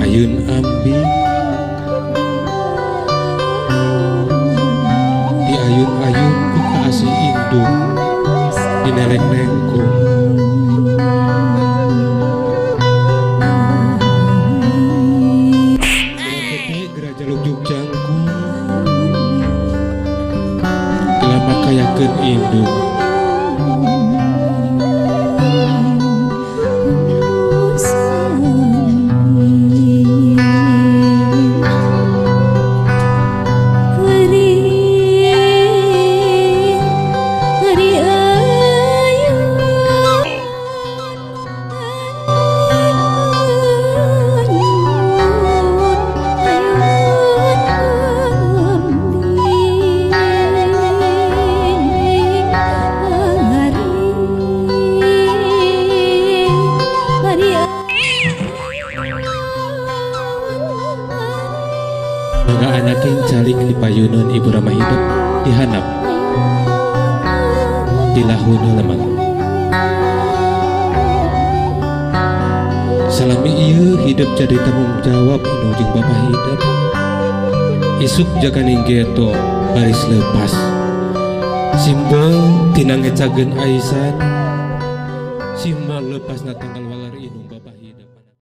Ayun ambi di ayun-ayun ku kaasih indung dineleng nengkung gede geraja jaluk jangkung kelama kayakeun indung. Mangga anakin calik di payunan ibu ramah hidup dihanap di lahun lemang. Salami ieu hidup jadi tanggung jawab anu jeung bapa hidup. Isuk jaganing geto baris lepas. Simbol tina ngecageun aisan. Simbol lepas na tanggal walar inung bapa.